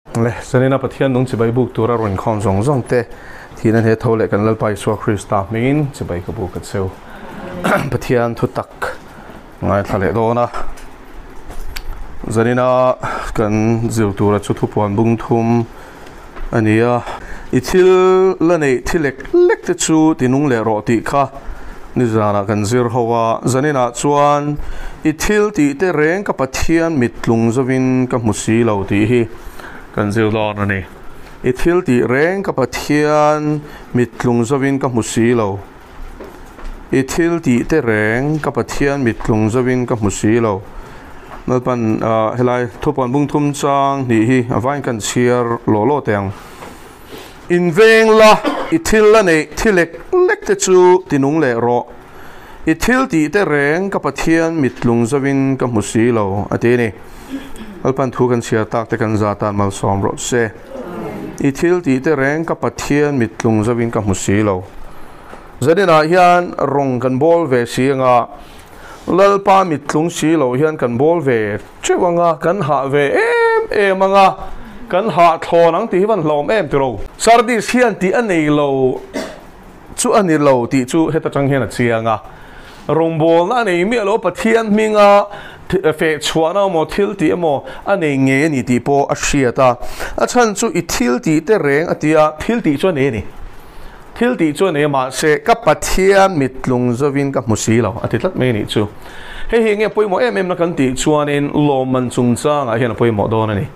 Le, zanina Pathian nung chibai buk tura rawn inkhawm zawng zawng te thihna he tho leh kan Lalpa Isua Krista hmingin chibai ka buk a cheu. Pathian thu tak ngaithla leh dawn a. Zanina kan zir tura chu thupuan bung thum a ni a. I thil la neih thi lek lek te chu ti nung leh rawh tih kha nizanah kan zir ho a. Zaninah chuan i thil tih te reng ka Pathian mittlung zovin ka hmu si lo tih hi kan zir dawn a ni. I thil tih reng ka Pathian mittlung zovin ka hmu si lo. I thil tih te reng ka Pathian mittlung zovin ka hmu si lo. Lalpan helai thupuan bung thum chang hnih hi a vain kan chhiar law law teh ang. Inveng la, i thil la neih thi lek lek te chu ti nung leh rawh. I thil tih te reng ka Pathian mittlung zovin ka hmu si lo, a ti a ni. Lalpan thu kan chhiar tak te kan za tan malsawm rawh se. I thil tih te reng ka Pathian mittlung zovin ka hmu si lo. Zaninah hian rawng kan bawl ve si anga Lalpa mittlung si lo hian kan bawl ve teuh anga kan hah ve em em anga kan hah thlawn ang tih hi van hlawm em tiro. Sardis hian tih a nei lo chu a ni lo tih chu heta tang hian a chiang a. Rawngbawlna a nei miah lo, Pathian hminga feh chhuahna emaw thil tih emaw a nei ngei a ni tih pawh a hriat a. A chhan chu i thil tih te reng a ti a, thil tih chu a nei a ni. Thil tih chu a nei a, mahse ka Pathian mittlung zovin ka hmu si lo a ti tlat mai a nih chu. Hei hi enge pawimawh em em na kan tih chuanin lawmman chungchangah hian a pawimawh dawn a ni.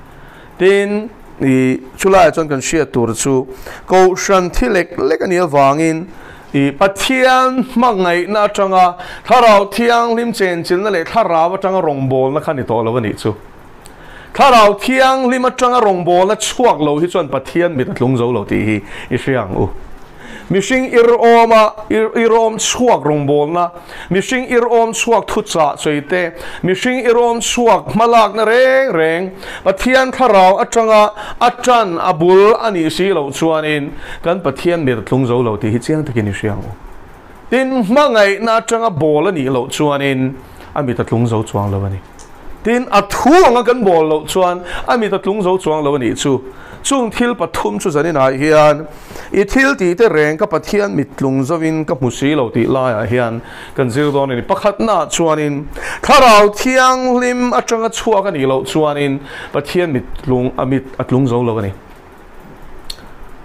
Tin, i chulaiah chuan kan hriat tur chu Kohhran thi lek lek a nih avangin i Pathian hmangaihna atanga Thlarau Thianghlim chenchilna leh Thlarau atanga rawngbawlna kha ni tawh lo a nih chu. Thlarau Thianghlim atanga rawngbawlna chhuak lo hi chuan Pathian mit a tlung zo lo tih hi i hria ang u. Mihring irawma irawm chhuak rawngbawlna, mihring irawm chhuak thuchah sawi te, mihring irawm chhuak hmalakna reng reng Pathian Thlarau atanga a tan a bul a nih si loh chuanin kan Pathian mit a tlung zo lo tih hi chiang takin i hria ang u. Tin, hmangaihna atanga bawl a nih loh chuanin a mit a tlung zo chuang lo a ni. Tin, a thu anga kan bawl loh chuan a mit a tlung zo chuang lo a nih chu. Chung thil pathum chu zaninah hian i thil tih te reng ka Pathian mit tlung zovin ka hmu si lo tih laiah hian kan zir dawn a ni. Pakhatnaah chuanin Thlarau Thianghlim atanga chhuak a nih loh chuanin Pathian mit tlung a mit a tlung zo lo a ni.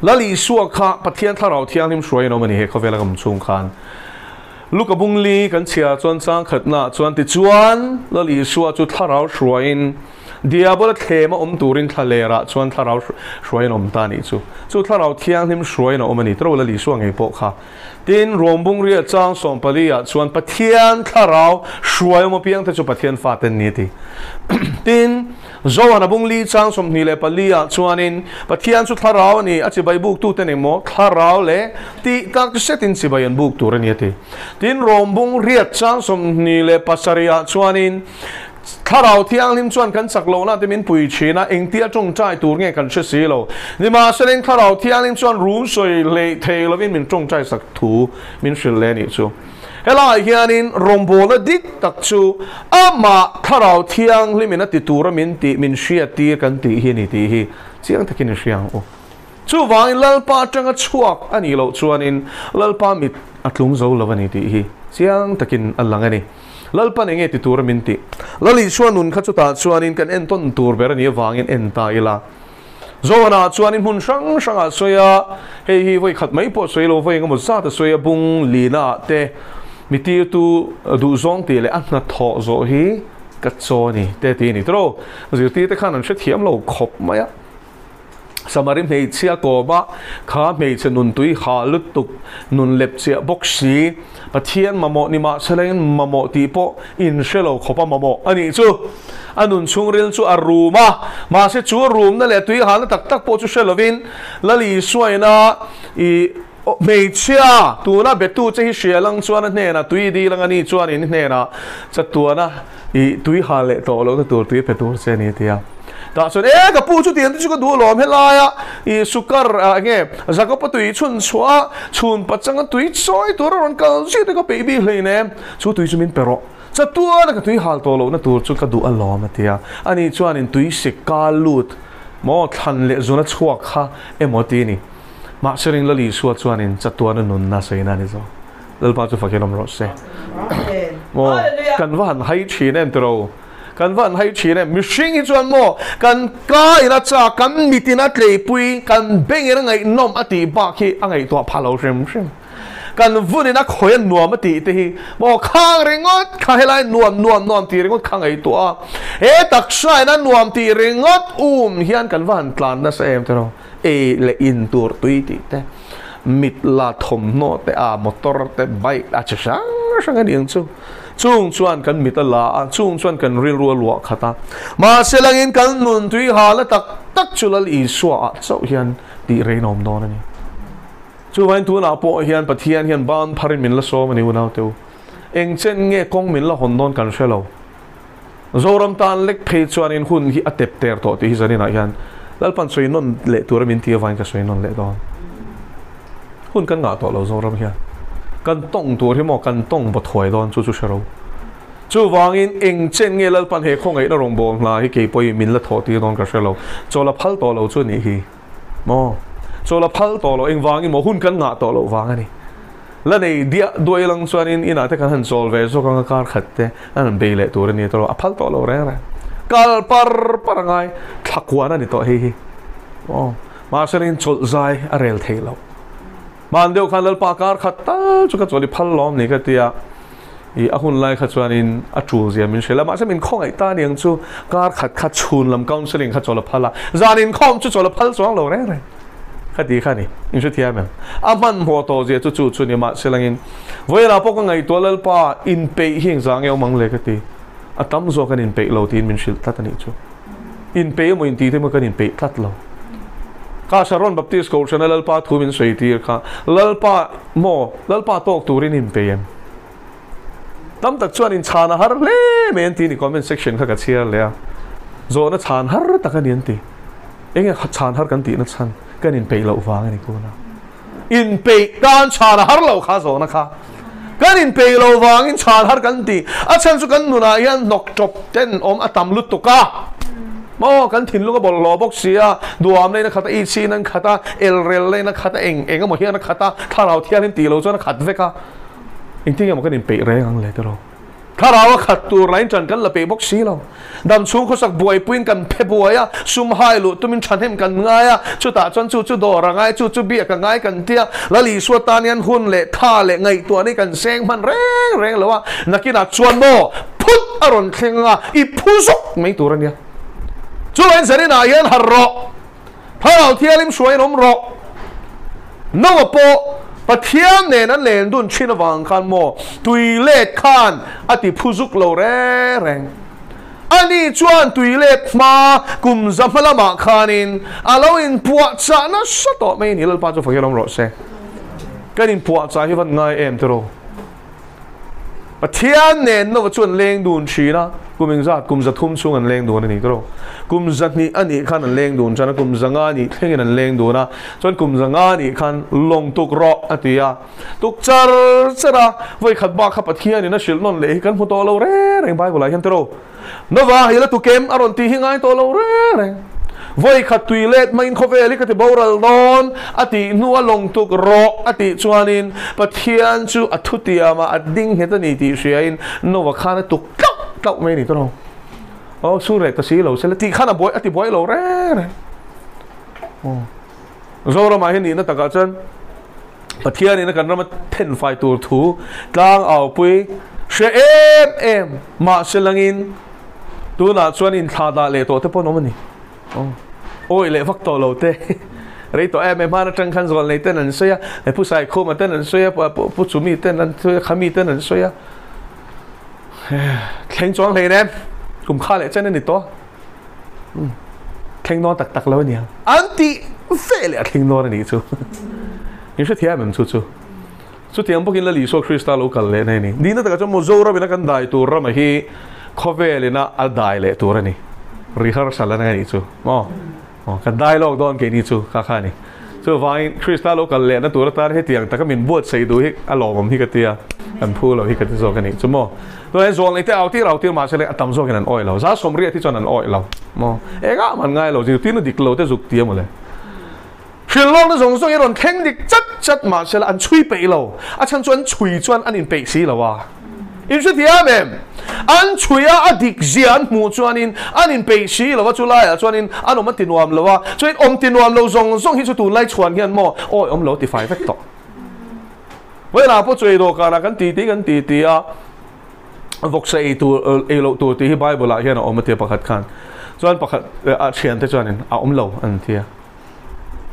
Lal Isua kha Pathian Thlarau Thianghlim hruai an awm a ni he khawvela ka awm chhung khan. Luka bungli kan chhiar chuan chang khatnaah chuan tichuan Lal Isua chu Thlarau hruaiin Diabola thlema awm turin thlalerah chuan Thlarau hruaiin a awm ta a nih chu. Chu Thlarau Thianghlim hruaiin a awm a ni tawrh Lal Isua ngei pawh kha. Tin, Ruambungria chang sawmpali-ah chuan Pathian Thlarau hruai awm apiangte chu Pathian fate an ni a ti. Tin, Zohana bungli chang 24-ah chuanin Pathian chu Thlarau a ni, a chibai buktute nen maw Thlarau leh tih tak zetin chibai an buk tur a ni a ti. Tin, Rawmbungriat chang 27-ah chuanin Thlarau Thianghlim chuan kan chak lohna te min pui thin a, engtia tawngtai tur nge kan hre si lo. Nimahsela Thlarau Thianghlim chuan rum sawi hleih thei lovin min tawngtai sak thu min hrilh leh a nih chu. Helaiah hianin rawngbawlna dik tak chu amah Thlarau Thianghlimin a ti tura min tih, min hriattir kan tih hi a ni tih hi chiang takin i hria ang u. Chuvangin Lalpa atanga chhuak a nih loh chuanin Lalpa mit a tlung zo lo a ni tih hi chiang takin a lang a ni. Lalpan enge ti tura min tih? Lal Isua nun kha chutah chuanin kan entawn tur ber a nih avangin en ta ila. Zohana chuanin hmun hrang hrangah sawi a, hei hi vawi khat mai pawh sawi lo, vawi engemaw zat a sawi a, bung lina ah te mi tirtu duhzawng tih leh a hnathawh zawh hi ka chaw a ni te ti a ni tawh. Zirtirte khan an hrethiam lo khawp mai a. Samari hmeichhia kawma kha hmeichhe nun tui ha lutuk nun lep chiah bawk si, Pathian mamawh ni mahselain mamawh tih pawh in hre lo khawpa mamawh a nih chu. A nun chhungril chu a rum a, mahse chu rumna leh tui halna tak tak pawh chu hre lovin Lal Isuaina i hmeichhia tuna betu che hi hria lang chuan a hnenah tui dil ang a ni chuan in hnenah chatuana i tui hal leh tawh lohna tur tui pe tur che a ni a ti a. Tah chuan e ka pu chu tiang te chu ka duh alawm helaia i sukar enge Jakob-a tui chhun chhuah a chhun pachanga tui chawi tur a rawn kal zui te ka peih bik hlein em chu tui chu min pe rawh chatuana ka tui hal tawh lohna tur chu ka duh alawm a ti a. Ani chuanin tui sik kal lut. Maw thlan leh zuna chhuak kha emaw ti ni. Mahse ring Lal Isua chuanin chatuana nunna sawiin a ni zawk. Lalpa chu fakin awm rawh se. Maw kan va han hai thin em tiro. Kan va han hai thin em. Mihring hi chuan maw kan ka in a chak, kan mit in a tleipui, kan beng in a ngaihnawm a tih bak hi a ngaihtuah pha lo hrim hrim. Kan vun in a khawi a nuam a tih te hi maw khang ringawt kha helai nuam nuam nuam tih ringawt kha ngaihtuah a. He taksa in a nuam tih ringawt um hian kan va han tlan nasa em tiro. Ei leh in tur tui tih te, mit la thawmhnaw te a motor te bike a chi hrang hrang a ni ang chu. Chung chuan kan mit a la a, chung chuan kan rilru a luah khat a. Mahse langin kan nun tui hal a tak tak chu Lal Isua ah chauh hian tih rei nawm dawn a ni. Chuvain tunah pawh hian Pathian hian ban pharin min la sawm a ni unau te u. Eng chen nge kawng min la hawn dawn kan hre lo. Zoram tan lek phei chuanin hun hi a tep ter tawh tih hi zaninah hian Lalpan sawi nawn leh tura min ti avangin ka sawi nawn leh dawn. Hun kan ngah tawh lo Zoram hian. Kan tawng tur hi maw kan tawng baw thuai dawn chu chu hre ro. Chuvangin eng chen nge Lalpan he khawngaihna rawngbâwl hna hi kei pawhin min la thawh tir dawn ka hre lo. Chaw la phal tawh lo chu a nih hi. Maw? Chaw la phal tawh lo engvangin maw hun kan ngah tawh loh vang a ni. La nei diah duai lang chuanin inah te kan han chawl ve zawk ang a kar khat te an han bei leh tur a ni tawh lo, a phal tawh lo reng reng. Kal par par a ngai, thla kuan a ni tawh hei hi. Aw, mahse rin chawlh zai a rel thei lo. Hman deuh khan Lalpa kar khat tal chu ka chawlh i phal lawm ni ka ti a, i a hun lai kha chuanin a tul zia min hrilh a, mahse min khawngaih ta aniang chu kar khat kha chhun lam counselling kha chawlh a phal a, zan inkhawm chu chawlh a phal chuang lo reng reng. Ka ti kha ni, in hrethiam em? A hmanhmawh tawh zia chu chu chu ni mahse langin vawilah pawh ka ngaihtuah Lalpa inpeih hi engzah nge awm ang le ka ti. A tam zawk kan inpeih lo tiin min hrilh tlat a nih chu. Inpeih emaw intih te emaw kan inpeih tlat lo. Kha Sharon Baptist Kohhrana Lalpa thu min sawi tir kha Lalpa maw Lalpa tawk turin inpeih em? Tam tak chuan inchhan a har hle mai an ti ni comment section kha ka chhiar leh a, zawhna chhan har tak a ni an ti. Enge chhan har kan tihna chhan kan inpeih loh vang a ni tuna. Inpeih tan chhan a har loh kha zawhna kha. Kan inpeih loh vangin chhan har kan ti. A chhan chu kan nunah hian hnawk tawp ten awm a tam lutuk a. Maw kan thinlung a bawlhhlawh bawk si a, duam laiin a khat a, ichhin an khat a, elrel laiin a khat a, eng eng emaw hian a khat a, thlarau thianghlim tih loh chuan a khat vek a. Engtin nge maw kan inpeih reng ang le tiraw? Thlarau a khat tur lahin ṭan kan la peih bawk si lo. Dam chhung khawsak buaipuiin kan phe buai a, sum hai luh tumin ṭhahnem kan ngai a, chutah chuan chu chu dawr a ngai, chu chu biak a ngai kan ti a, Lal Isua tan hian hun leh tha leh ngaihtuah ni kan seng hman reng reng lo a, nakinah chuan maw phut a rawn thleng a, i phu zawk mai tur a nia. Chuvangin Zarinah hian harh rawh. Thlarau Thianghlim hruaiin awm rawh. Noah pawh Pathian nen an len dun thin avang khan maw tui let khan a ti phu zuk lo reng reng. Ani chuan tui let hma kum za hma lamah khanin a lo inpuahchah nasa tawh mai a ni. Lalpa chu fakir awm rawh se. Kan inpuahchah hi van ngai em tiraw? Pathian nen Nova chu an leng dun thin a, kum engzat, kum 300 chhung an leng dun a ni tawh. Kum 200 a nih khan an leng dun tan a, kum 500 nih thlengin an leng dun a, chuan kum 500 nih khan lawng tuk rawh a ti a, tuk char char a, vawi khat bak kha Pathianin a hrilh nawn leh hi kan hmu tawh lo reng reng Bible ah hian tawh. Nova hi la tukem a rawn tih hi ngai tawh lo reng reng. Vawi khat tui let maiin khawvel hi ka ti boral dawn a tih hnu a lawng tuk rawh a tih chuanin Pathian chu a thutiam a, a ding nghet a ni tih hriain Nova khan a tuk tlauh tlauh mai a ni tawh lo. Aw sur leh ta si lo sela tih khan a buai a ti buai lo reng reng. Aw Zoramah hian nihna takah chuan Pathianin a kan rama thenfai tur thu tlang aupui hre em em mahse langin tunah chuan inthla dah leh tawh te pawh an awm a ni. Awi leh vak tawh lo te rei tawh em em hman atang khan zawl nei ten an sawi a, Pu Saikhuma ten an sawi a, Pu Chumi ten an sawi a, Khami ten an sawi a. Thleng chuang hlein em kum kha leh chen a ni tawh. Thleng dawn tak tak lo a nia. An tih ve leh a thleng dawn a nih chu. In hrethiam em chu chu. Chutiang bawkin Lal Isua Krista lo kal leh na a ni. Nihna takah chuan Mizoram ina kan dai tur rama hi khawvel ina a dai leh tur a ni. Rehearsal a nih chu. Maw? Aw, kan dai lawk dawn keini chu kha kha a ni. Chuvangin Krista lo kal lehna tur atan hetiang taka min buatsaih duh hi a lawmawm hi ka ti a. Kan phu lo hi ka ti zawk a nih chu maw. Tunah hian zawlnei te au tir au tir mahse le a tam zawkin an awih lo. 80% hi chuan an awih lo maw. Engah mah an ngai lo, zirtirna dik lo te zuk ti a mawle. Hrilhlawkna zawng zawng hi rawn thleng dik chat chat mahse la an chhui peih lo. A chhan chu an chhui chuan an inpeih si lo a. In hrethiam em? An chhui a, a dik zia an hmuh chuanin an inpeih si lo a, chu laiah chuanin an awm a ti nuam lo a. Chuan awm ti nuam lo zawng zawng hi chu tunlai chhuan hian maw awi awm lo ti fai vek tawh. Vawiinah pawh chu ei dawhkanah kan titi kan titi a, vawksa ei tur ei loh tur tih hi Bible ah hian a awm a tia pakhat khan. Chuan pakhat a thiante chuanin a awm lo an ti a.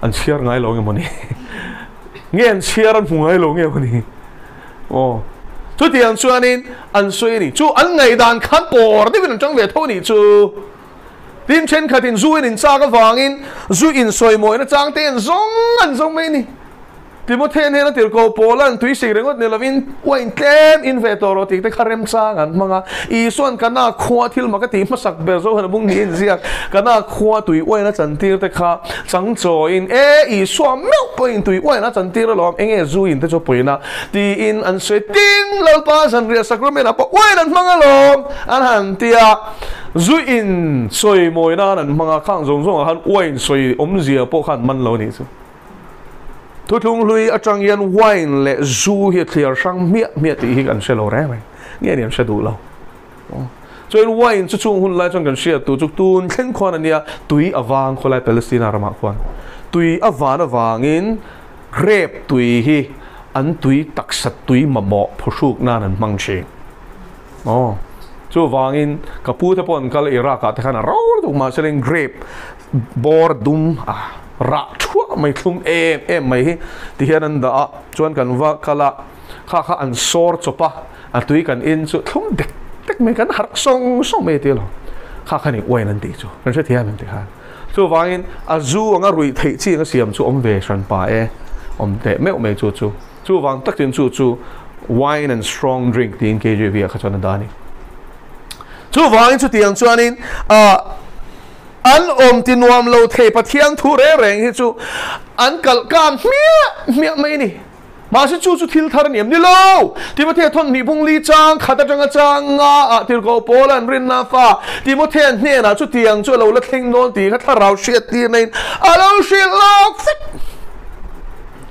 An chhiar ngai lo nge mawni? Nge an chhiar an hmu ngai lo nge mawni? Aw. Chutiang chuanin an sawi a ni. Chu an ngaihdan khan pawr deuhin an tang ve tho a nih chu. Tin thenkhatin zu in inchak avangin zu insawimawina chang te an zawng an zawng mai a ni. Timothea hnena tirhkoh Paula'n tui sik ringawt ni lovin uain tlem in ve tawh rawh tih te kha remchang an hmang a. Isua'n Kana khua thil mak a tih hmasak ber zo han a bung niin ziak. Kana khua tui uain a chantir te kha chang chawiin, E, Isua meuh pawhin tui uain a chantir alawm, enge zu in te chu puina? tiin an sawi. Tin, Lalpa zanriah sacrament ah pawh uain an hmang alawm an han ti a. Zu in sawi mawi nan an hmang a, khang zawng zawngah khan uain sawi awmzia pawh khan man lo a nih chu. Thuthlung hlui atang hian wine leh zu hi a thliar hrang hmiah hmiah tih hi kan hre lo reng reng. Nge ni an hre duh lo. Chuan wine chu chung hun lai chuan kan hriat tur chu tun thleng khuan a nia, tui a vang khawlai Palestina ramah khuan tui a van avangin grape tui hi an tui taksa tui mamawh phuhruk nan an hmang thin. Aw, chuvangin ka pu te pawh an kal Iraq ah te khan a ro lutuk mahse grape bawr dum a rah thuah mai thlum em em mai hi ti hian an dah a, chuan kan va kal a, kha kha an sawr chawp a, a tui kan in chu thlum dek dek mai kan harh sawng sawng mai a ti lo, kha kha ni uain an tih chu kan hrethiam em ti khan chuvangin a zu anga ruih theih chi anga siam chu awm ve hran pa e awm teh meuh mai chu chu chuvang takin chu chu wine and strong drink tiin KJV ah kha chuan a dah a ni chuvangin chutiang chuanin ah An awm ti nuam lo thei Pathian thu reng reng hi chu an kalh kang hmiah hmiah mai a ni. Mahse chu chu thil thar a ni em? Ni lo! Timothea thawn hnih bung li chang khat atanga chang nga ah tirhkoh Paul an rinna fa Timothea hnenah chutiang chu a lo la thleng dawn tih kha thlarau hriat tirna in a lo hrilh lawk vek.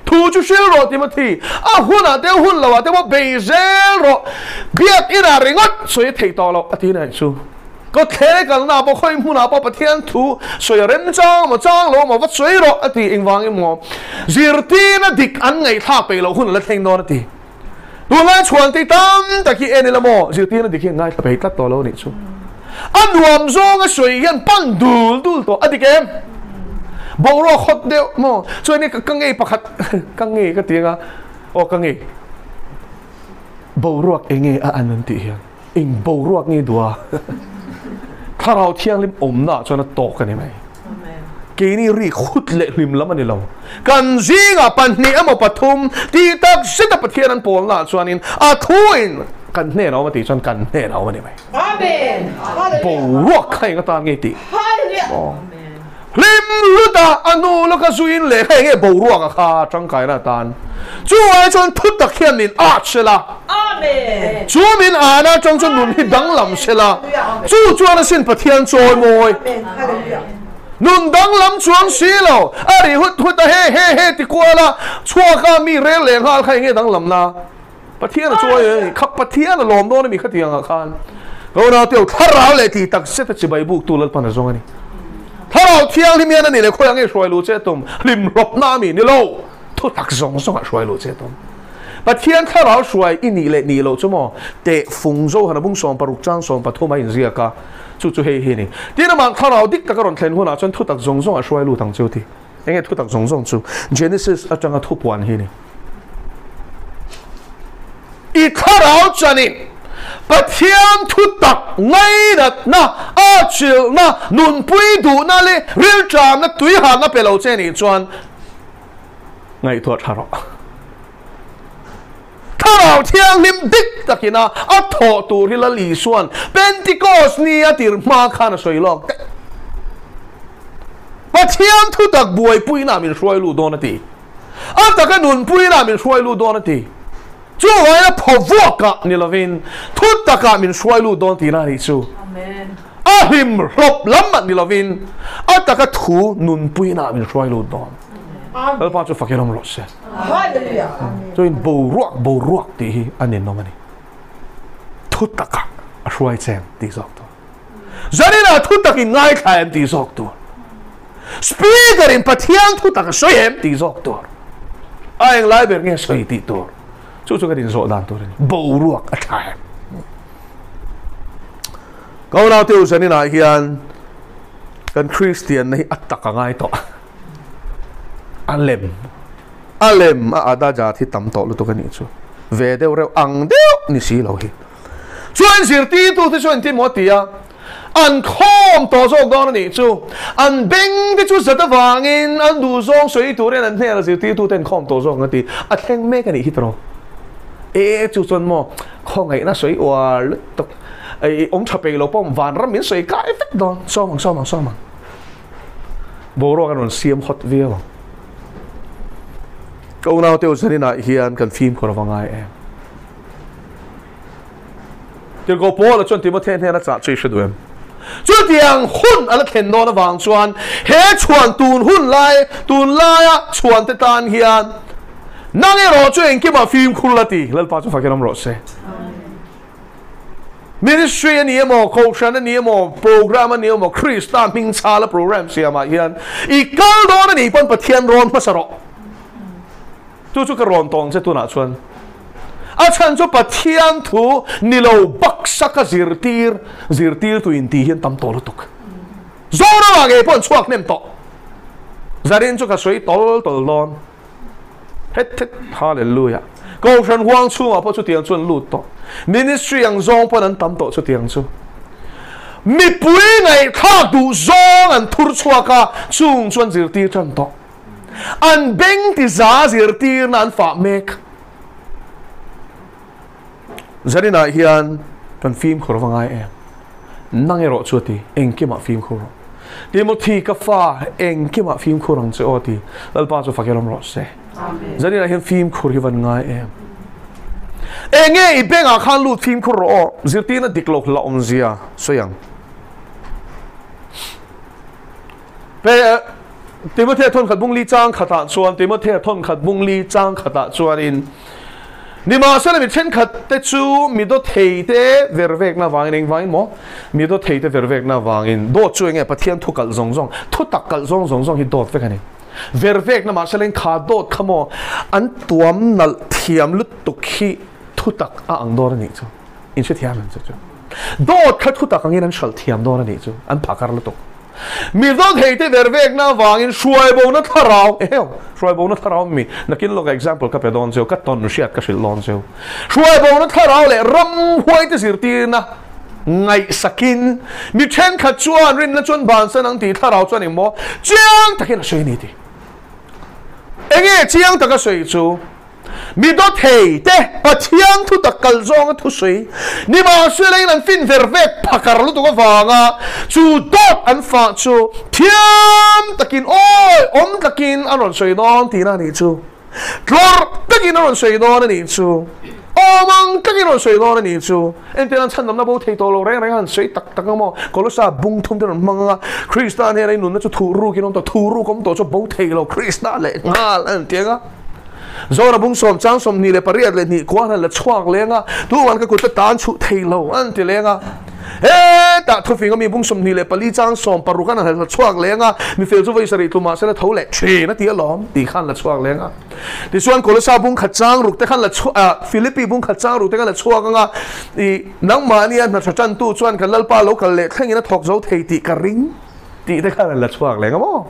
Thu chu hrilh rawh Timothy, a hunah te hun loah te pawh bei zel rawh, biak inah ringawt sawi a theih tawh loh a ti na chu. Kawthleng e kalna pawh khawi hmunah pawh Pathian thu sawi a rem chang maw chang lo maw va sawi rawh a ti engvang emaw zirtirna dik an ngaihthlak peih loh hun a la thleng dawn a ti. Tunlai chhuan tei tam tak hi en ila maw zirtirna dik hi an ngaithla peih tlat tawh lo a nih chu. A nuam zawng a sawi hian pan dul dul tawh a dik em? Boruak hawt deuh maw chuan i ka ngei pakhat ka ngei ka ti anga aw ka ngei boruak enge a an an tih hian. Eng boruak nge duh a? Thlarau Thianghlim awmnaah chuan a tawk a ni mai. Keini rik hut leh hlim lam a ni lo. Kan zingah pahnih emaw pathum tih tak zeta Pathian an pawlnaah chuanin a thuin kan hnenah awm a tih chuan kan hnenah awm a ni mai. Boruak kha eng atan nge tih? Hlim luta a hnu lawka zuin lehkha eng nge boruak a kha tangkaina atan chu ai chuan thu tak hian min at sela, chu min ana atang chuan nun hi danglam sela, chu chuan asin Pathian chawimawi nun danglam chuang si lo a ri hut hut a he he he ti kual a chhuak a mi rel leh nghal kha eng nge danglam na Pathian a chuai a ni kha Pathian a lawm dawn a mi khatiang ah khan ka unau te ho thlarau leh tih tak zet a chibai buk tu Lalpan a zawng a ni. Thlarau thianghlim hian a ni leh khawiah nge hruai luh che tum hlim hlawp na a mi ni lo thu tak zawng zawng ah hruai luh che tum. Pathian thlarau hruai i nih leh nih loh chu maw teh fung zo han a bung 16 chang 13 a inziak a chu chu hei hi a ni. Tin amah thlarau dik tak a rawn thlen hunah chuan thu tak zawng zawng ah hruai lut ang chu ti. Enge thu tak zawng zawng chu Genesis atanga thu puan hi ni. I thlarau chanin Pathian thu tak ngainatna, a chilhna, nunpui duhna leh rilṭamna tuihatna pe lo che nih chuan ngaihtuah ṭha rawh. Thlarau Thianghlim dik takina a thawh tur hi Lal Isua'n Pentecost ni a tir hma khan a sawi lawk daih. Pathian thutak buaipuina min hruai lut dawn a ti. A taka nunpuina min hruai lut dawn a ti. Chuvangin a phaw vuakah ni lovin thu takah min hruai lut dawn tihna a nih chu. A hlim hlawp lam ah ni lovin a taka thu nunpuina ah min hruai lut dawn. Lalpa chu fakin awm rawh se. Chuin boruak boruak tih hi a ninawm a ni. Thu takah a hruai cheng tih zawk tur. Zaninah thu takin ngaithla em tih zawk tur. Speaker in Pathian thu tak a sawi em tih zawk tur. A eng lai ber nge sawi tih tur. Chu chu kan inzawh dan tur a ni. Boruak a tha em. Ka unau te u zaninah hian kan Kristian na hi a tak a ngai tawh. A lem a lem a ada jat hi tam tawh lutuk a nih chu. Ve deuh reuh ang deuh ni si lo hi. Chuan zirtirtute chuan engtin maw a ti a, An khawm tawh zawk dawn a nih chu. An beng te chu zat avangin an duh zawng sawi turin an hnenah zirtirtute an khawm tawh zawk ang a ti. A thleng mek a nih hi tawh. E chu chuan maw khawngaihna sawi uar lutuk ei awm tha peih lo pawh vanram min sawi kai vek dawn. Sawm ang sawm ang sawm ang. Boruak an rawn siam hawt viau ang. Ka unaute u zaninah hian kan fimkhur ava ngai em. Tirhkoh Paula chuan Timothea hnena chah chu i hre duh em? Chutiang hun a la thlen dawn avang chuan he chhuan tun hun lai, tun laia chhuan te tan hian nang erawh chu engkimah fimkhur la ti. Lalpa chu fakin awm rawh se. Ministry a ni emaw, Kohhran a ni emaw, program a ni emaw, Krista hming chhala program siamah hian i kal dawn a nih pawn Pathian rawn hmasa rawh. Chu chu ka rawn tawng che tunah chuan a chhan chu Pathian thu ni lo baksa ka zirtir zirtirtu in tih hian tam tawh lutuk. Zoramah ngei pawh an chhuak hnem tawh. Zarin chu ka sawi tawl tawl dawn. Het het Hallelujah. Kohhran huang chhungah pawh chutiang chu an lut tawh. Ministry ang zawng pawn an tam tawh chutiang chu. Mipui ngaihthlak duh zawng an thur chhuak a, chung chu an zirtir tan tawh. An beng ti za zirtirna an fah mek. Zaninah hian kan fimkhur va ngai em? Nang erawh chu a ti, engkimah fimkhur rawh. Timothy ka fa, engkimah fimkhur ang che aw a ti. Lalpa chu fak erawm rawh se. Zaninah hian fimkhur hi van ngai em? Enge i bengah khan lut fimkhur rawh aw, zirtirna dik lo hla awmzia sawi ang. Pe Timothea thawnkhat bung li chang khatah chuan Timothea thawnkhat bung li chang khatah chuanin Nimahsela mi thenkhat te chu mi daw thei te vervekna avangin engvangin maw mi daw thei te vervekna avangin dawt chu enge Pathian thu kalh zawng zawng thu tak kalh zawng zawng zawng hi dawt vek a ni vervekna mahsela in kha dawt kha maw an tuam nalh thiam lutuk hi thu tak a ang dawn a nih chu in hrethiam ang che chu dawt kha thu tak angin an hralh thiam dawn a nih chu an phakar lutuk. Mizo theite ver vekna avangin hruaibona thlarau, eheu, hruaibona thlarau mi, nakin lawka example ka pe dawn cheu, ka tawn hriat ka hrilh dawn cheu. Hruaibona thlarau leh ramhuaite zirtirna ngaihsakin mi thenkhat chuan rinna chuan bansan ang tih thlarau chuan engmaw chiang takin a sawi a ni tih. Enge chiang taka sawi chu? Mi dawthei te Pathian thu tak kal zawnga thusawi nimahsela in an fin ver vek phakar lutuk avanga chu dawt an fah chu thiam takin awi awm takin an rawn sawi dawn tihna a nih chu. Tlawrh takin a rawn sawi dawn a nih chu. Awm ang takin a rawn sawi dawn a nih chu. Engtin an chhandamna bo thei tawh lo reng reng a han sawi tak tak ang maw? Kolosa bung thum te rawn hmang ang a, Krista hnena i nunna chu thuh rukin awm tawh, thuh ruk awm tawh chu bo thei lo, Krista leh nghal a inti ang a. Zora bung sawm chang 22 kuan han la chhuak leng a, tuman ka kut a tan chhuh thei lo an ti leng a. Hetah thufing a mi bung 24 chang 16 an han la chhuak leng a, mi fel chu vawi sarih tlumah sela tho leh thin a ti alawm tih khan la chhuak leng a. Tichuan Kolosa bung khat chang ruk te khan la chhuak a, Philippi bung khat chang ruk te khan la chhuak ang a, i nangmahnia hna tha tantu chuan kan Lalpa lo kal leh thlengin a thawk zo thei tih ka ring tih te khan an la chhuak leng a maw?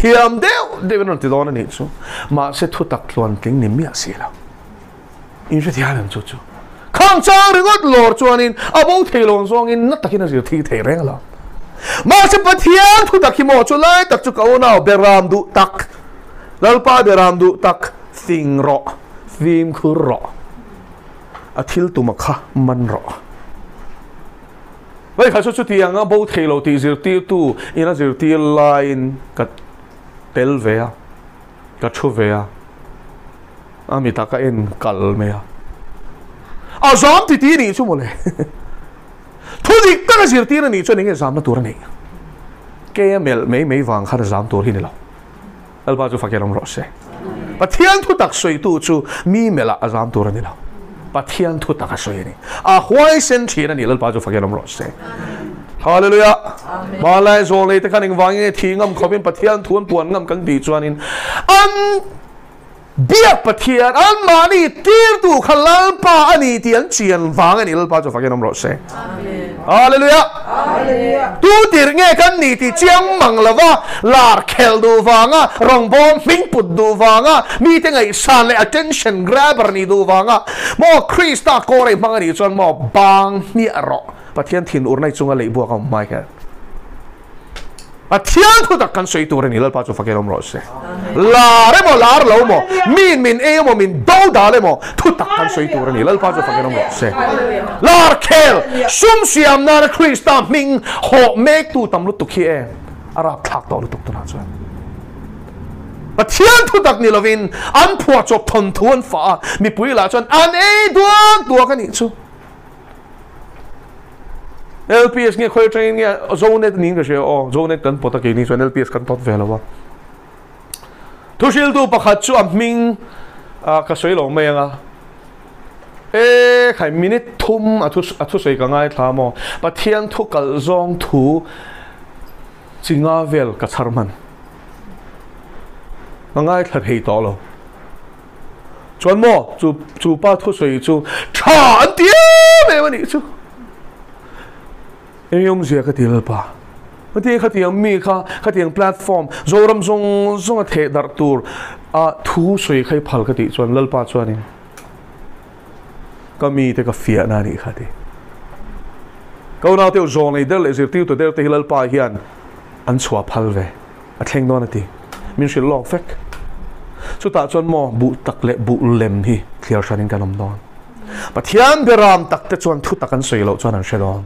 Thiam deuh deuh in rawn ti dawn a nih chu. Mahse thu tak tluan tling ni miah si lo. In hrethiam em chu chu. Khang chang ringawt lawr chuanin a bo thei lo ang zawngin na takin a zir thik thei reng lo. Mahse Pathian thu tak hi maw chu lai tak chu ka unau beram duh tak, Lalpa beram duh tak fing rawh, fimkhur rawh, a thil tuma kha man rawh. Vawikhat chu chutiang a bo thei lo tih zirtirtu in a zirtir laiin ka tel ve a, ka thu ve a. A mitah ka en kal mai a. A zam ti ti nih chu mawle. Thu dik taka zirtir a nih chuan enge zamna tur a neih? Kei a melh mai mai vang khan a zam tur hi ni lo. Lalpa chu fakir awm rawh se. Pathian thu tak sawitu chu mi melhah a zam tur a ni lo. Pathian thu tak a sawi a ni. A huaisen thin a ni. Lalpa chu fakir awm rawh se. Hallelujah. Hmanlai zawlei te khan engvangin nge thi ngam khawpin Pathian thu an puan ngam kan tih chuanin an Biak Pathian anmahni tirtu kha Lalpa a ni tih an chian vang a ni. Lalpa chu fakin awm rawh se. Hallelujah. Tu tir nge kan ni tih chiang mang lova lar khelh duh vanga rawngbawm hming put duh vanga mite ngaihsan leh attention grabber nih duh vanga maw Krista kawr ei hmang a nih chuan maw bang hmiah rawh Pathian thinurna i chunga leihbuak a awm hmai hian. Pathian thu tak kan sawi tur a ni, Lalpa chu fakin awm rawh se. Lar emaw lar lo maw, min min ei emaw min do dal emaw, thu tak kan sawi tur a ni, Lalpa chu fakin awm rawh se. Lar khel, sum siam nana Krista hming hawh mektu tam lutuk hi e, a rapthlak tawh lutuk tunah chuan. Pathian thu tak ni lovin an phuahchawp thawnthu an fah a, mipui lah chuan an ei duak duak a nih chu. LPS nge khawi atangin nge Zonet niin ka hria aw Zonet kan pawt a keini chuan LPS kan pawt ve lo a Thuhriltu pakhat chu a hming ka sawi lo mai anga e khai minute thum a thu a thusawi ka ngaithla maw Pathian thu kalh zawng thu chinga vel ka chhar hman ka ngaithla thei tawh lo. Chuan maw chu chu pa thusawi chu tha an ti em em a nih chu. Eng awmzia ka ti Lalpa. Heti khatiang mi kha khatiang platform Zoram zawng zawng a theh darh tur a thu sawi kha i phal ka tih chuan Lalpa chuanin ka mi te ka fiahna a nih kha ti. Ka unau te zawn ei der leh zirtirtu der te hi Lalpa hian an chhuah phal ve. A thleng dawn a ti. Min hrilh lawk vek. Chutah chuan maw buh tak leh buh lem hi thliar hranin kan awm dawn. Pathian beram tak te chuan thu tak an sawi loh chuan an hre dawn.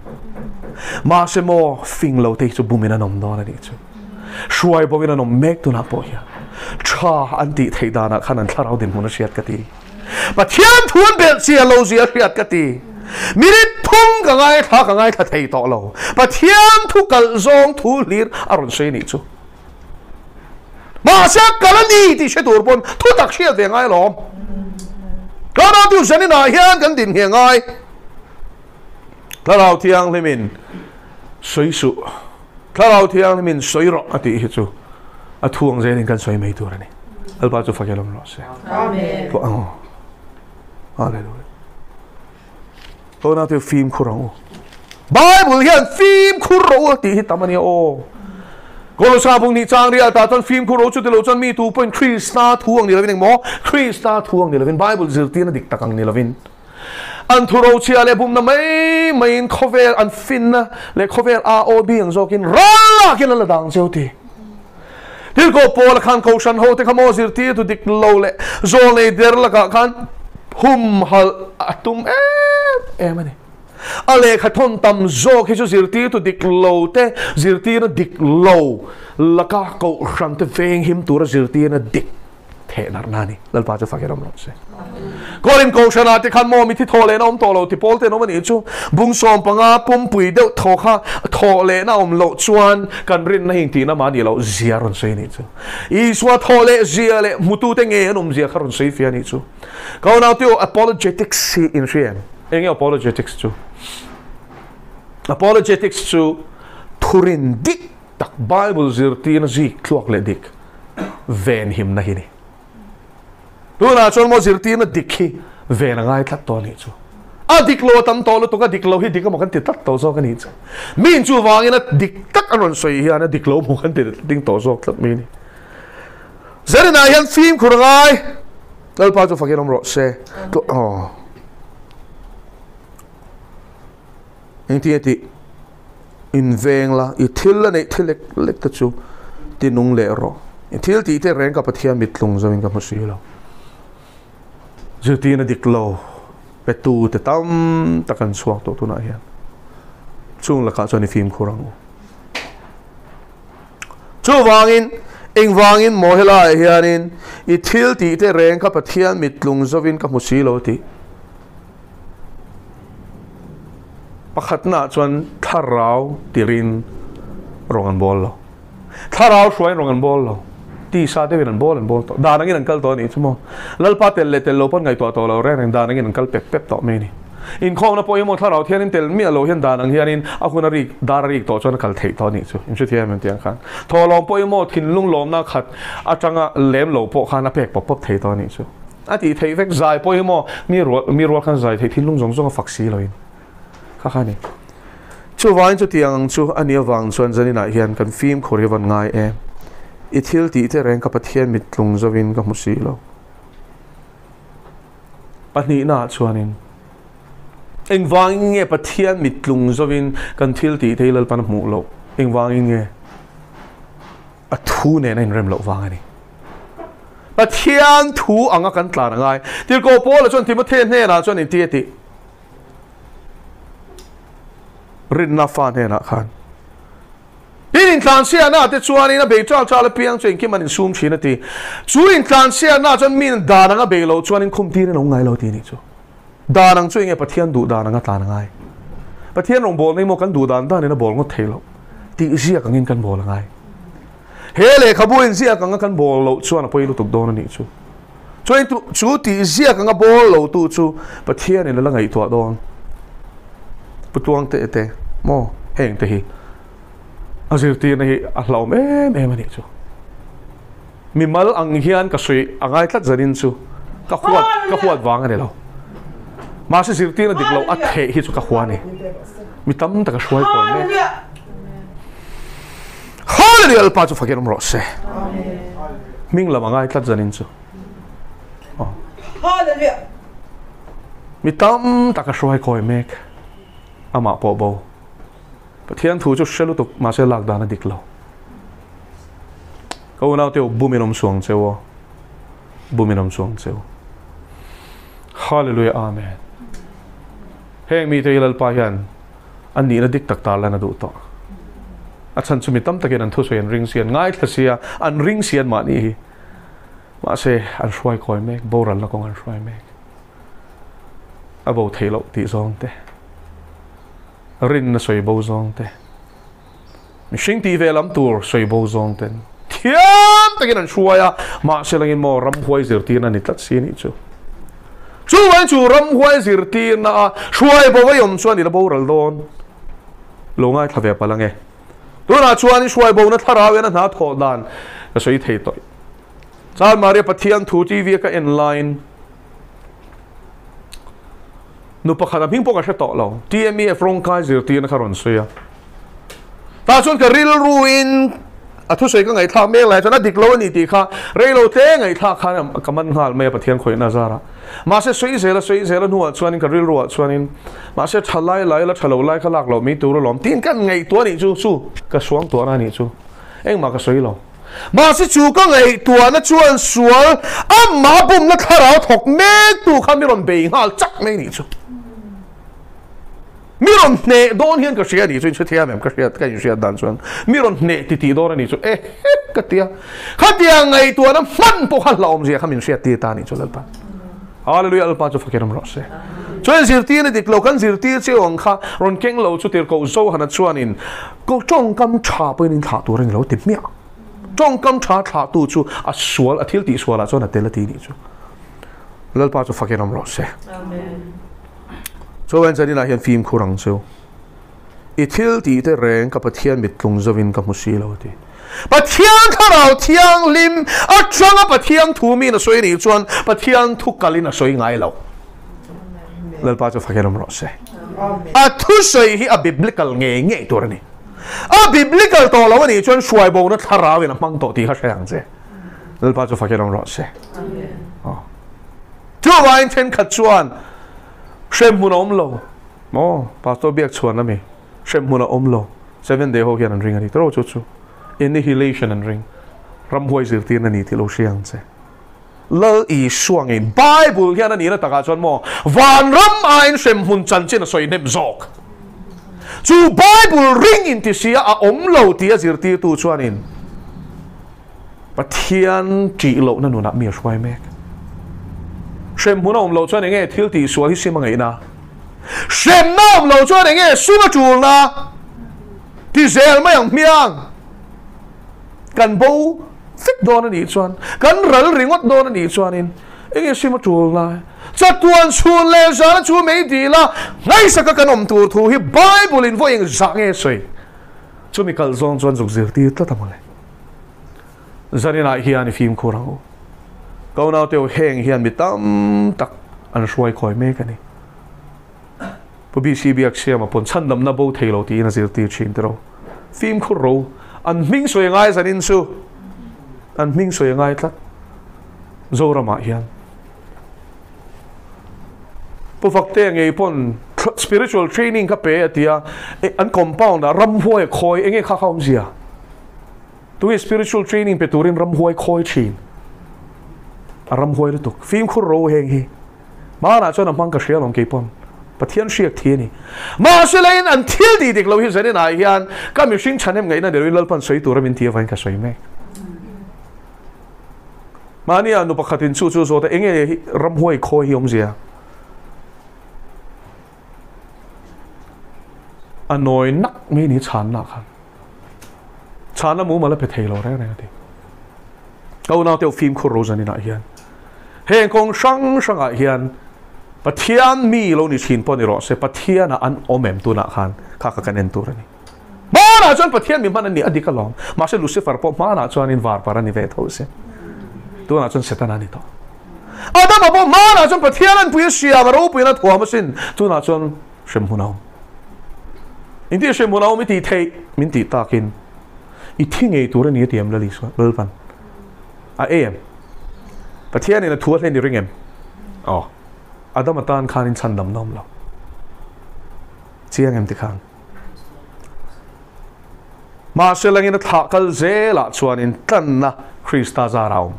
Mahse maw fing lo te hi chu bumin an awm dawn a nih chu. Hruai bawkin an awm mek tunah pawh hian. Tha an tih theih danah khan an thlarau dinhmun a hriat ka ti. Pathian thu an belh chiah lo zia hriat ka ti. Minute thum ka ngaithla ka ngaithla thei tawh lo. Pathian thu kalh zawng thu hlir a rawn sawi nih chu. Mahse a kal a ni tih hre tur pawn thu tak hriat ve ngai alawm. Thlarau Thianghlim zaninah hian kan din ngheh ngai. Thlarau Thianghlimin sawi suh, Thlarau Thianghlimin sawi rawh a tih hi chu a thu ang zelin kan sawi mai tur a ni. Lalpa chu fak elawm rawh se. Amen. Hallelujah. Tuna chu fimkhur ang u. Bible hian fimkhur rawh u a tih hi tam a nia aw. Kolosa bung nih chang riah tah chuan fimkhur rawh u chu ti lo chuan mi tu pawhin Krista thu ang ni lovin engmaw Krista thu ang ni lovin Bible zirtirna dik tak ang ni lovin An thu rochhia leh bumna mai maiin khawvel an finna leh khawvel AOB ang zawkin ral lakin an la dang cheu ti. Thilkawh pawla khan Kohhran ho te kha maw zirtirtu dik lo leh zawlnei der lakah khan humhalh a tum em em a ni. A lehkha thawn tam zawk hi chu zirtirtu dik lo te zirtirna dik lo laka Kohhran te venghim tura zirtirna dik Thehdarh na ni. Lalpa chu fakin awm rawh se. Korin Kohhranah te khan maw mithi thawh lehna awm tawh lo ti pawl ten awm a nih chu. Bung 15 pumpui deuh thaw kha thawh lehna awm loh chuan kan rinna hi intihna mah a nih loh zia rawn sawi a nih chu. Isua thawh leh zia leh hmutute ngei an awm zia kha rawn sawi fia a nih chu. Ka unau te aw apologetics hi in hria em? Eng nge apologetics chu? Apologetics chu thurin dik tak Bible zirtirna zik tluak leh dik venhimna hi ni. Tunah chuan maw zirtirna dik hi ven a ngai tlat tawh a nih chu. A dik lo a tam tawh lutuk a, dik lo hi dik emaw kan ti tlat tawh zawk a nih chu. Min chu vangin a dik tak an rawn sawi hian a dik lo hmuh kan ti ding tawh zawk tlat mai a ni. Zaninah hian fimkhur a ngai. Lalpa chu fakin awm rawh se. Aw. Engtin a tih? Inveng la, i thil a neih thil lek lek te chu ti nung leh rawh. I thil tih te reng ka Pathian mit tlung zo in ka hmu si lo. Zirtirna dik lo pe tu te tam tak an chhuak tawh tunah hian. Chung lakah chuan i fimkhur ang u. Chuvangin Engvangin maw helaiah hianin i thil tih te reng kha Pathian mit tlung zovin ka hmu si lo tih? Pakhatnaah chuan thlarau tirin rawng an bawl lo. Thlarau hruaiin rawng an bawl lo. Tisa deuhin an bawl an bawl tawh. Dan angin an kal tawh a nih chu maw? Lalpa tel leh tel lo pawn ngaihtuah tawh lo reng reng dan angin an kal pep pep tawh mai a ni. Inkhawmna pawh hi maw thlarau thianin tel miah lo hian dan ang hianin a hun a rik dar a rik tawh chuan a kal theih tawh a nih chu. Inhrethiam em tiang khan. Thawhlawm pawh hi maw thinlung lawmna khat atanga lem lo pawh khan a pek pawp pawp thei tawh a nih chu. A tih theih vek zai pawh hi maw mi rual mi rual khan zai theih thinlung zawng zawng a fak si loin kha kha a ni. Chuvangin chutiang ang chu a nih avang chuan zaninah hian kan fimkhur hi vawn ngai em. I thil tih te reng ka Pathian mittlung zovin ka hmu si lo. Pahnihnaah chuanin, engvangin nge Pathian mittlung zovin kan thil tih te hi Lalpan a hmuh loh? Engvangin nge? A thu nen a inrem loh vang a ni. Pathian thu anga kan tlan a ngai. Tirhkoh Paula chuan Timothea hnenah chuan inti a tih. Rinna fa hnenah khan. Tin, intlansiahna te chuanin a bei ṭal ṭal apiang chu engkim an insum ṭhin a ti. Chu intlansiahna chuan min dan anga bei loh chuanin khum tirin a awm ngai lo tih a nih chu. Dan ang chu enge Pathian duh dan anga tlan a ngai. Pathian rawngbawlna hi maw kan duh dan danin a bawl ngawt thei loh. Tih ziak angin kan bawl a ngai. He lehkhabu inziak anga kan bawl loh chuan a pawi lutuk dawn a nih chu. Chuan chu tih ziak anga bawl lo tu chu Pathianin a la ngaihtuah dawn. Pu Tuangte te maw heng te hi a zirtirna hi a hlauhawm em em a nih chu. Mimal ang hian ka sawi a ngai tlat zanin chu ka huat ka huat vang a ni lo. Mahse zirtirna dik loh a theih hi chu ka hua a ni. Mi tam tak a hruai kawi mek. Hallelujah Lalpa chu fakin awm rawh se. Hming lam a ngai tlat zanin chu. Hallelujah. Mi tam tak a hruai kawi mek. Amah pawh bo. Pathian thu chu hre lutuk mahse lak dan a dik lo. Ka unau te u bumin awm suang cheu aw. Bumin awm suang cheu. Hallelujah Amen. Heng mite hi Lalpa hian a nihna dik tak tarlan a duh tawh. A chhan chu mi tam takin an thusawi an ring si, an ngaithla si a, an ring si an mahni hi. Mahse, an hruai kawi mek, boralna kawng an hruai mek. A bo theih loh tih zawng te, rinna sawi bo zawng te, mihring tih ve lam tur sawi bo zawng ten thiam takin an hruai a, mahse langin maw ramhuai zirtirna ni tlat si a nih chu. Chuvangin chu ramhuai zirtirna a hruai bo a awm chuan i la boral dawn lo ngaithla ve palh ange. Tunah chuan i hruai bona thlarau hian a hna thawh dan ka sawi thei tawh. Chan Maria Pathian thu TV a ka en laiin nu pakhat a hming pawh ka hre tawh lo TMEF rawngkai zirtirna kha rawn sawi a. Tah chuan ka rilruin a thusawi ka ngaihthlak mek lai chuan a dik lo a ni tih kha rei lo tle ngaihthlak khan ka man nghal mai a Pathian khawihna zarah. Mahse sawi zel a sawi zel a hnuah chuanin ka rilruah chuanin mahse tha lai lai la tha lo lai kha lak loh mai tur alawm tiin ka ngaihtuah a nih chu chu ka suangtuahna a nih chu engmah ka sawi lo. Mahse chu ka ngaihtuahna chuan sual amah bumna thlarau thawk mek tu kha mi rawn bei nghal chak mai a nih chu. Mi rawn hneh dawn hian ka hria a nih chu inhrethiam em ka hriat ka inhriat dan chuan mi rawn hneh ti tih dawn a nih chu eh ka tia khatia ngaihtuahna hman pawh kha hlauhawmzia kha min hriat tir ta a nih chu Lalpa Hallelujah Lalpa chu fakin awm rawh se chuan zirtirna dik lo kan zirtir chiu ang kha rawn keng lo chu tirhkoh Johana chuanin ko tawngkam tha pawhin in thlah tur a ni lo ti hmiah tawngkam tha thlahtu chu a sual a thil tih sualah chuan a tel a ti nih chu Lalpa chu fakin awm rawh se Amen Chuan zaninah hian fimkhur ang chu. I thil tih te reng ka Pathian mittlung zovin ka hmu si lo a ti. Pathian Thlarau Thianghlim atanga Pathian thu miin a sawi anih chuan Pathian thu kalin a sawi ngai lo. Lalpa chu fakin awm rawh se. A thusawi hi a biblical ngei ngei tur a ni. A biblical tawh lo anih chuan hruaibona thlarauin a hmang tawh tih kha hre ang che. Lalpa chu fakin awm rawh se. Chuvangin thenkhat chuan hremhmun a awm lo. Maw? Pastor biak chhuan ami? Hremhmun a awm lo. Seven day ho hian an ring a ni tawh chu chu. Annihilation an ring. Ramhuai zirtirna ni tih lo hria ang che. Lal Isua ngei Bible hian a nihna takah chuan maw vanram aiin hremhmun chanchin a sawi hnem zawk. Chu Bible ring inti sia a awm lo tih a zirtirtu chuanin. Pathian ṭih lohna nunah mi a hruai mek. Hremhmun a awm loh chuan enge thil tihsual hi sim a ngaihna? Hremna awm loh chuan enge sum a ṭulna? Ti zel mai ang hmiang. Kan bo vek dawn a nih chuan, kan ral ringawt dawn a nih chuanin enge sim a ṭulna? Chatuan chhun leh zana chu mei dil a, ngaihsaka kan awm tur thu hi Bible in vawi engzah nge sawi? Chumi kalh zawng chuan zuk zirtir tlat a mawle. Zaninah hian i fimkhur ang u. Ka unaute u heng hian mi tam tak an hruai khawi mek a ni. Pu BC Biaksiama pawn chhandamna bo thei lo tiin a zirtir thin tiraw. Fimkhur ro an hming sawi a ngai zanin chu an hming sawi a ngai tlat Zoramah hian. Pu Faktea ngei pawn spiritual training kha pe a ti a, an compound ah ramhuai a khawi enge kha kha awmzia? Tunge spiritual training pe turin ramhuai khawi thin? A ramhuai lutuk. Fimkhur ro heng hi. Hmanah chuan a hmang ka hria alawm kei pawn. Pathian hriak thi a ni. Mahse leiin an thil tih dik lo hi zaninah hian ka mihring chhanem ngaihna ni loin Lalpan sawi tura min ti avangin ka sawi mek. Mahnia nu pakhatin chu chu zawt a, enge ramhuai khawi hi awmzia? A nawi nak mai ni chhanna khan. Chhanna mumal a pe thei lo reng reng a ti. Ka unau te fimkhur ro zaninah hian heng kawng hrang hrangah hian Pathian mi lo ni thin pawh ni rawh se, Pathianah an awm em tunah khan kha ka kan en tur a ni. Hmanah chuan Pathian mi hman a ni a dik alawm. Mahse Lucifer pawh hmanah chuanin varpar a ni ve tho si. Tunah chuan Setana a ni tawh. Adama pawh hmanah chuan Pathian an pui a siam a ropuiin a thuam asin. Tunah chuan hremhmun a awm. Inti hremhmun a awm i tih theih min tih takin i thi ngei tur a ni a ti em Lal Isua Lalpan a em? Pathianin a thu a hlen i ring em? Aw. Adama tan khanin chhandamna awm lo. Chiang em tikhan? Mahse langin a thlah kal zelah chuanin tlanna Krista zar a awm.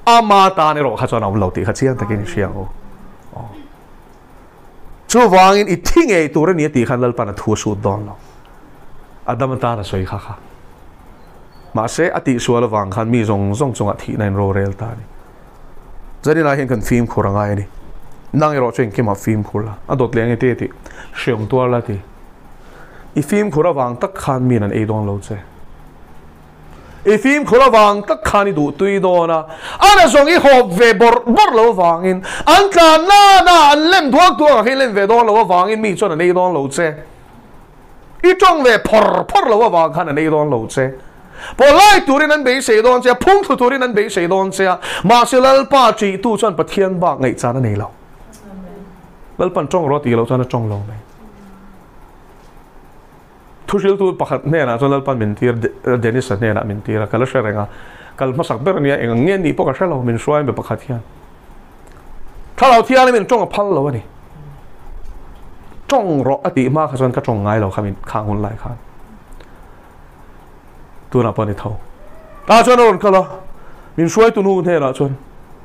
Ama tan erawh kha chuan a awm lo tih kha chiang takin i hria ang u. Aw. Chuvangin i thi ngei tur a ni a tih khan Lalpan a thu a sut dawn lo. Adama tan a sawi kha kha. Mahse a tihsual avang khan mi zawng zawng chungah thihna in rorel ta a ni. Zaninah hian kan fimkhur a ngai a ni. Nang erawh chu engkimah fimkhur la, a dawt leh ang e te tih hreawm tuar la ti. I fimkhur avang tak khan miin an ei dawn lo che. I fimkhur avang tak khan i duh tui dawn a, a na zawng i hawp ve bawrh bawrh lo avangin, an tlan nana an lem duak duak ah khan i lem ve dawn lo avangin mi chuan an ei dawn lo che. I tawng ve phawr phawr lo avang khan an ei dawn lo che. Pawlai turin an beisei dawn che a, phungthlu turin an beisei dawn che a, mahse Lalpa ṭihtu chuan Pathian bak ngaihchan a nei lo. Lalpan tawng rawh tih loh chuan a tawng lo mai. Thuhriltu pakhat hnenah chuan Lalpan min tir, Dennis-a hnenah min tir a, ka la hre reng a, kal hmasak ber ania eng ang nge nih pawh ka hre lo, min hruai be pakhat hian. Thlarau Thianghlim in tawng a phal lo a ni. Tawng rawh a tih hma kha chuan ka tawng ngai lo kha min khang hun lai khan. Tunah pawh a ni tho. Tah chuan a rawn kal a, min hruaitu nu hnenah chuan,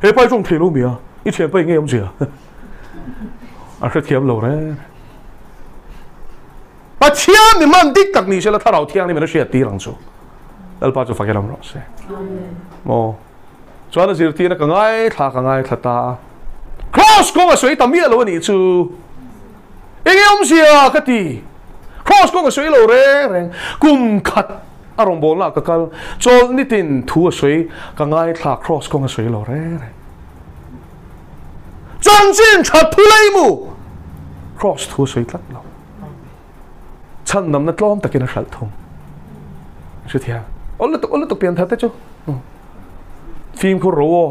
He pa hi tawng thei lo mi a, i thianpa i ngei awm zia. A hrethiam lo reng. Pathian mi hman dik tak ni sela Thlarau Thianghlim in a hriat tir ang chu. Lalpa chu fak elam rawh se. Maw. Chuan a zirtirna ka ngaithla ka ngaithla ta a. Kraws kawng a sawi ta miah lo a nih chu. Enge awmzia ka ti. Kraws kawng a sawi lo reng reng. Kum khat a rawngbawlna ah ka kal. Chawlh nitin thu a sawi ka ngaithla kraws kawng a sawi lo reng reng. Chanchin that thu lei mu. Kraws thu a sawi tlat lo. Chhandamna tlawm takin a hralh thung. Hrethiam. Awl lutuk awl lutuk pian thar te chu. Fimkhur ro aw.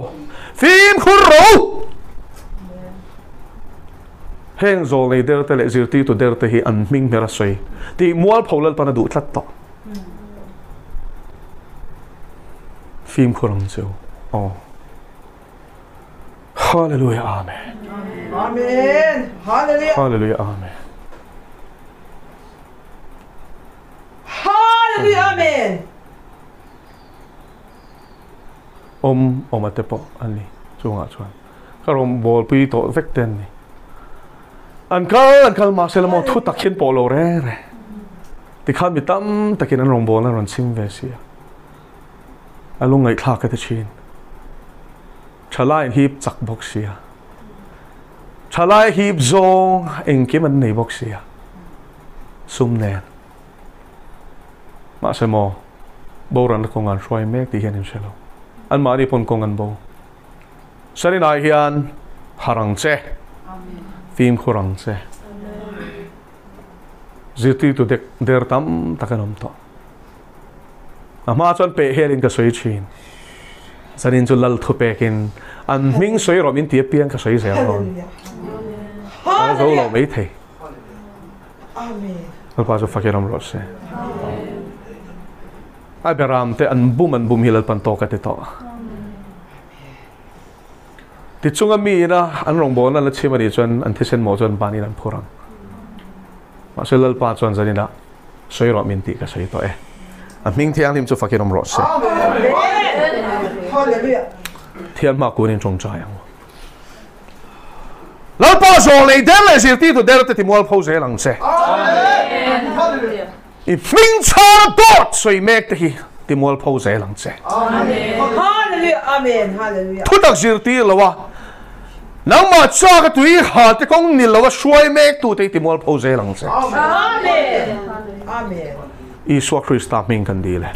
Fimkhur ro! Heng zawlnei der te leh zirtirtu der te hi an hming hmer a sawi. Tih mualpho Lalpan a duh tlat tawh. Fimkhur ang che u. Aw. Hallelujah Amen. Amen. Hallelujah. Hallelujah Amen. Hallelujah Amen. Awm awma te pawh an ni chungah chuan ka rawn bawlpui tawh vek te an ni. An kal an kal mahse la maw thu tak hian pawh lo reng reng. Tikhan mi tam takin an rawngbawlna rawn chhim ve si a. A lungngaihthlak ka ti thin. Thalai an hip chak bawk sia. Thalai hip zawng engkim an nei bawk sia. Sum nen. Mahse maw, boranna kawng an hruai mek tih hian in hre lo. Anmahni pawn kawng an bo. Sarinai hian harh ang che. Fimkhur ang che. Zirtirtu dek der tam tak an awm tawh. A hma chuan peh helin ka sawi thin. Zanin chu lal thu pekin an hming sawi rawh min ti apiang ka sawi zel dawn. Ka zo lo mai thei. Lalpa chu fakin awm rawh se. A beram te an bum an bum hi Lalpan tawk a ti tawh. Tichunga mi ina an rawngbawlna an la chhim a nih chuan an thisen mawh chuan banin an phur ang. Mahse Lalpa chuan zaninah sawi rawh min tih ka sawi tawh e. A hming thianghlim chu fakin awm rawh se. Thian hma kunin tawngtai ang. Lalpa zawh lei der leh zirtirtu der te timual pho zel ang che. I hming chhara dawt sawi mek te hi timual pho zel ang che. Thutak zirtir lo a, nangmah chak a tui hal te kawng ni lo a hruai mek tu te hi timual pho zel ang che. Isua Krista hming kan dil e.